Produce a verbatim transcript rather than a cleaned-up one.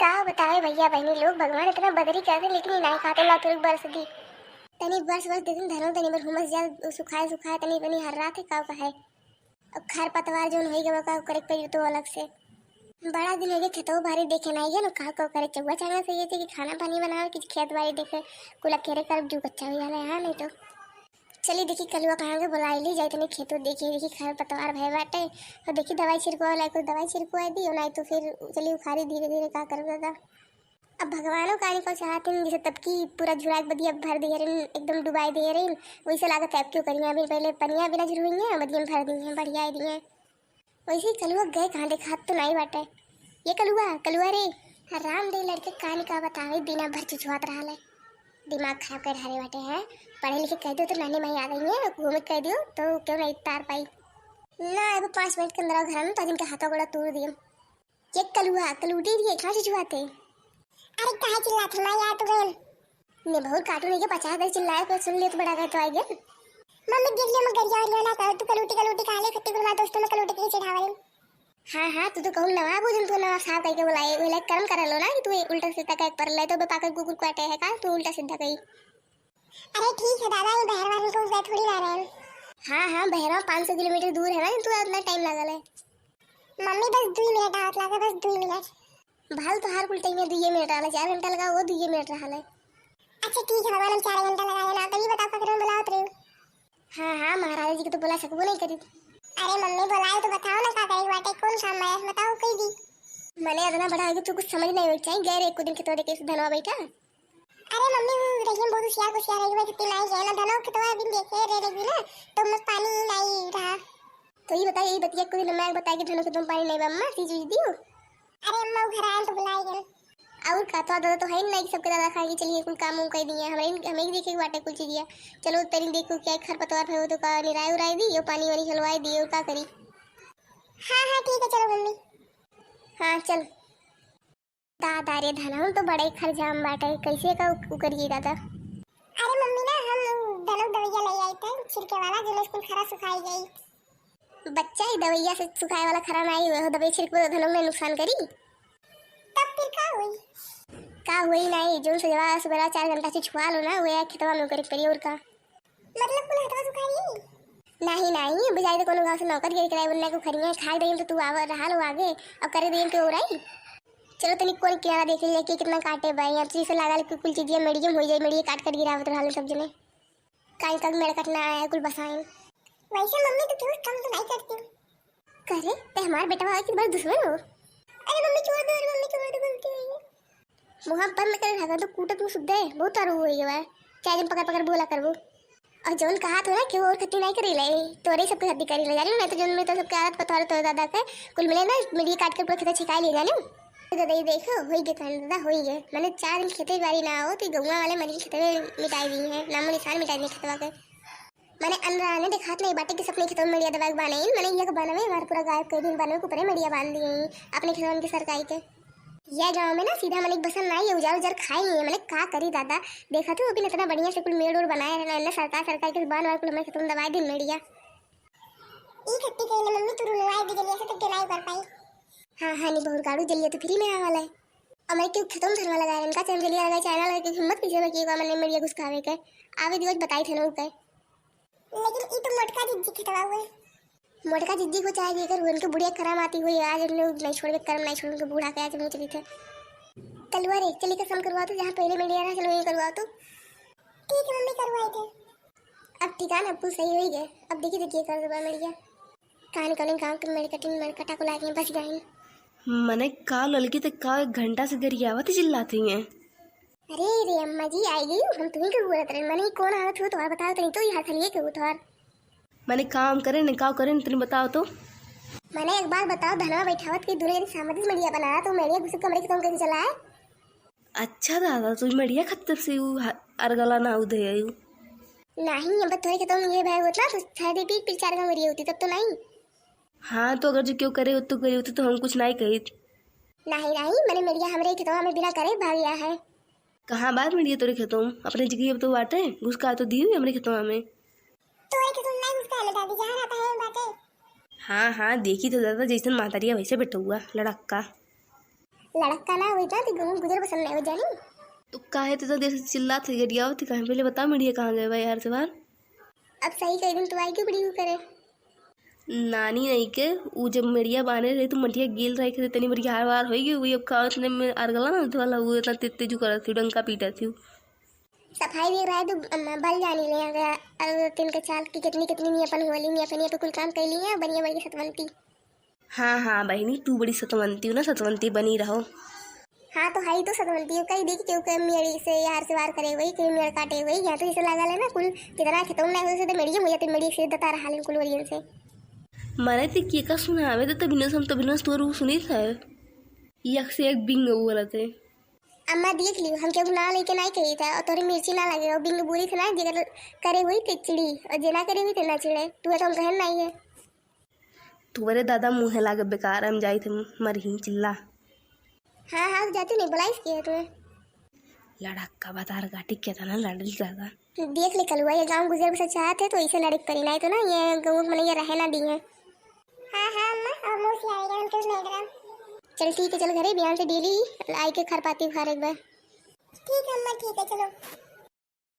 का बतावे भइया बहिनी लोग, भगवान इतना बदरी कर दे, लेकिन ई नाहीं कहते ना तुरंत बरस दी। तनी बरस बरस देतिन धनो, तनी बर हुमस जाए, उ सुखाए सुखाए तनी तनी हर्रात है, का कहे। अब खर पतवार जौन होई गवा, का करे के पड़ी तो अलग से। बड़ा दिन हो गए खेतवा बारी देखे नाहीं गए ना, का का करे चौवा चांगा से ये कि खाना पानी बनावे कि खेत बारी देखे, कुल अकेले करब जू कच्चा हो जाला है, हाँ नाहीं तो। चली देखी कलुआ कहाँ के बुलाई ली, जाई तनी खेतो देखी, देखी खर पतवार भय बाटे, और देखी दवाई छिड़कवा वाला कोई दवाई छिड़कवा दी, नाहीं तो फिर चली उखाड़ी धीरे धीरे, का करब दादा। अब भगवानो का निकल चाहते हैं, जैसे तब की पूरा झुराक बदिया भर दिए रहे, एकदम डुबाई दिए रहे, वैसे लागत है अब क्यों करिए, अभी पहले पनिया बिना झुरुइए, बदिया में भर दिए, बढ़िया दिए। वैसे ही कलुआ गए कहाँ, देखात तो नाहीं बाटे। ये कलुआ, कलुआ रे। राम दे लड़के का निका बतावे, दिना भर चुचुआत रहल है। दिमाग खराब कर ढारे बाटे हैं। पढ़े लिखे कह दियो तो नानी माई आ गई है, घूमे कह दियो तो क्यों नाहीं तार पाई। ना, अब पाँच मिनट के अंदर घर में तो जिनके हाथों गोड़ा तोड़ दिए। ये कलुआ, कलूटी दिए, कहाँ चुचुआते? अरे कहाँ चिल्लात है माँ यार तू गन? ने बहुत काटू नहीं के पचास बार चिल्लाए पर सुन ले तो बड़ा गए तो आए गन। मम्मी गिर लिया मैं गरिया और ना कर तू कलूटी कलूटी कहा ले खट्टी गुलमा दोस्तों में कलूटी के चढ़ावे। हाँ हाँ तू तो कहूँ नवाब हो जन तू नवाब साहब कह के बुलाए वो लाइक कर्म कर लो ना कि तू उल्टा सीधा कह पर ले तो बेपाकर कुकुर काटे है का तू उल्टा सीधा कही। अरे ठीक है दादा ये बहरवा को उधर थोड़ी ना रहे। हाँ हाँ बहरवा पाँच सौ किलोमीटर दूर है ना तू इतना टाइम लागल है। मम्मी बस दुई मिनट आवत लागे बस दुई मिनट। भाल तो हर कुल टाइम में दुइये मिनट रहला, चार घंटा लगा वो दुइये मिनट रहला। अच्छा ठीक है भगवान हम चार घंटा लगा लेना, तभी बताओ का करें बुलावत रही। हाँ हाँ महाराजा जी के तो बोला सकबो नहीं करी। अरे मम्मी बोलाए तो बताओ ना का करे बाटे कौन काम है बताओ कही दी। मैंने इतना बड़ा है कि तू कुछ समझ नहीं होना चाहिए गैर एक दिन के तोरे के धनवा बैठा। अरे मम्मी वो रहीम बहुत होशियार होशियार है मैं छुट्टी नहीं गया ना धनो के तो अभी देखे रे रही ना तो मैं पानी नहीं रहा। तो ये बताइए ये बतिया कोई मैं बताया कि धनो के तुम पानी नहीं बा अम्मा सीज उज दियो। अरे अम्मा वो घर आए तो बुलाए गए। और का तो दादा तो है नहीं कि सबके दादा खाए के चलिए कुल काम उम कर दिए हमें हमें ही देखे के बाटे कुल चीजिया। चलो तेरी देखो क्या खर पतवार पे हो तो का निराय उराय दी यो पानी वानी चलवाए दी और का करी। हाँ हाँ ठीक है चलो मम्मी। हाँ चल। दादा रे धनऊ तो बड़े खरजाम बाटे, कैसे का उ-, उकरिए दादा? अरे मम्मी ना हम धनऊ दवैया ले आई थे छिड़के वाला जो स्कूल खरा सुखाई गई। बच्चा ही दवैया से सुखाए वाला खरा ना आई हो दवाई छिड़कबो तो धनऊ में नुकसान करी। तब फिर का हुई? का हुई नहीं, जोन से जवा सुबह चार घंटा से छुआ लो ना, वे खेतवा में करे पड़ी और का। मतलब कुल हथवा सुखा रही? नहीं नहीं, बजाय तो कोनो गांव से नौकर गिर कराए उन्ना को खरिया खाए देम तो तू आवा रहा लो आगे, अब करे देम के ओराई। चलो तनी कोन किनारा देख लिया कि कितना काटे बा, यहाँ तो जैसे लागल कि कुल चीजिया मेड़ियम हो जाए, मेड़िया काट कर गिरावत रहल सब जने। काई का मेड़ कटना आया कुल बसाइन। वैसे मम्मी तो क्यों कम तो नहीं करती। करे ते हमार बेटा भाई की बड़ दुश्मन हो। अरे मम्मी छोड़ दो, अरे मम्मी छोड़ दो, गलती हुई है। मुँह बंद कर रखा तो कूटत में सुद्धा है, बहुत तारू हो गई है। क्या दिन पकड़ पकड़ बोला करबो। और जौन कहा तो ना कि वो और खत्ती नहीं करी ले, तोरे सबके खत्ती करी ले जानी, मैं तो जौन में तो सबके आदत पतवार तो दादा के कुल मिले ना, मिली काट के पूरा खेत छिकाई ले जानी। तो दादा ये देखो, होई गए तहन दादा, होई गए। मैंने चार दिन खेते बारी ना हो, तो गौवा वाले मरी खेते में मिटाई दी है, नामो निशान मिटाई दी खेतवा के। मने अनरा ने देखात नहीं बाटे कि सबने खेतों में मेड़िया दबाए के बाने, मने यक बनवे हमार पूरा गायब कर दिन, बनवे के ऊपरे मेड़िया बांध दिए अपने खेतवन के सरकाई के। यह गाँव में ना सीधा मने एक बसन ना ये उजार उजार खाई है, मने का करी दादा, देखा तू अभी इतना बढ़िया से कुल मेड़ उड़ बनाए रहना, इतना सरकार सरकार के बांध वार कुल हमारे खेतों में दबाए दिन मेड़िया। ई खत्ती कहीं मम्मी तू रुलवाए भी जलिया से तो के नहीं कर पाई। हाँ हाँ नहीं बहुत गाड़ू जलिया तो फ्री में आने वाला है। और मैं क्यों खेतों में धरवा लगा रहे हैं, का चैन जलिया लगा, चाइना लगा, क्यों हिम्मत कैसे बा कि एक बार मने मेड़िया घुसकावे के, आवे दिवस बताई थे ना के। लेकिन ई तो मोटका जिज्जी खेतवा हुए। मोटका जिज्जी को चाहे जेकर हुए, उनके बुढ़िया करम आती हुई, आज हम लोग नहीं छोड़बे, करम नहीं छोड़, उनके बूढ़ा के आज मुँह चली थे। कलुआ रे, चली कसम करवा तो, जहाँ पहले मेड़िया रहा, चलो ये करवा तो। ठीक है मम्मी, करवाए थे। अब ठिकाना अब कुल सही हो ही गए, अब देखी देखिए कर देबा मेड़िया। कहानी कौन गाँव के मेड़ कटिन मेड़ कटा को लागे बस गए। मने का ललकी तक का एक घंटा से गरियावत चिल्लाती हैं। अरे रे अम्मा जी, आई गई, हम तुम्ही के बोलत रहे, मने कौन आवत हो, तुम्हारा बताओ तो नहीं तो ये हाथ लिए के उठवार। मने काम करे न का करे न तनी बताओ तो। मने एक बार बताओ, धनवा बैठावत के दूनो जनी सामंती से मेड़िया बना, तो मेड़िया घुस के हमरे खेतों में कैसे चला है? अच्छा दादा, तू मेड़िया खातिर से उ ह-, अरगला ना उदे आयु। नहीं, अब तोरे खेतों में ये भाई होता, तो शायद ये पीट पीट चार गाँव मेड़िया होती, तब तो नहीं। हाँ, तो अगर जो क्यों करे हो, तो करे होती, तो हम कुछ नहीं कहित। नहीं, नहीं, मने मेड़िया हमरे खेतवा में बिना करे भाग गया है। कहाँ बात मेड़िया तोरे खेतों में? अपने जिगरी अब तो बाटे, घुसका तो दी हुई हमरे खेतवा में। तोरे खेतों में नहीं घुसका ले दादी, जहाँ रहता है बाटे। हाँ, हाँ, देखी तो दादा, जैसन मातरिया वैसे बेटुआ, लड़क्का। लड़का ना होई ना, तो गाँव गुजर बसर ना हो जानी। तो काहे तो देर से चिल्लात है, गरियावत है, काहे? पहले बता, मेड़िया कहाँ गए बा यार से बार? अब सही कह दिन तू आई क्यों बड़ी करे? नानी नहीं के, उ जब मेड़िया बांधे रहे तो मटिया गेल रहे, के तनी बरियार वार होई गई, उ अब का उतने में अरगला ना वाला, उ इतना तेज तेजू करत थी, डंका पीटत थी। सफाई भी रहे तो अम्मा बल जानी ले आ गया, और तिनके चाल की कितनी कितनी नियपन होली, नियपन ये पे कुल काम कैली है, बढ़िया बढ़िया सतवंती। हाँ, हाँ बहिनी, तू बड़ी सतवंती हो ना, सतवंती बनी रहो। हाँ, तो हाई तो सतवंती हो, कई देखी केहू के मेड़ी से यार से वार करे हुई, केहू मेड़ काटे हुई, यहाँ तो जैसे लागल है ना, कुल कितना खेतों में नहीं हो, जैसे तो मेड़ी मुझे तो मेड़ी से दता रहा लेकिन कुल वरियन से। मरे ते के का सुनावे तो तबिनो से हम तबिनो से तोर सुनी था। एक से एक बिंग बोलत है। अम्मा देख लियो, हम केहू ना लेके नहीं कही था, और तोरे मिर्ची ना लगे, और बिंग बोली थे ना, जेकर करे हुई ते चिड़ी, और जे ना करे हुई ते ना चिड़े, तू तो हम कहन नहीं है। तोरे दादा मुँहे लागे बेकार, हम जाई थे मरही चिल्ला। हाँ, हाँ, जाती नहीं, बुलाइस के है तुम्हें? लड़का बतार काटी केतना लड़ल दादा। देख ले कलुआ, ये गाँव गुजर बसर चाहत है तो इसे लड़े के पड़ी, नहीं तो ना ये गाँव में ये रहे ना दी है। हाँ, हाँ अम्मा, अब मुँह से आएगा उनके उस मैडम। चल ठीक है, चल घरे बिहान से डेली आई के खरपाती उखाड़ एक बार। ठीक है अम्मा, ठीक है, चलो।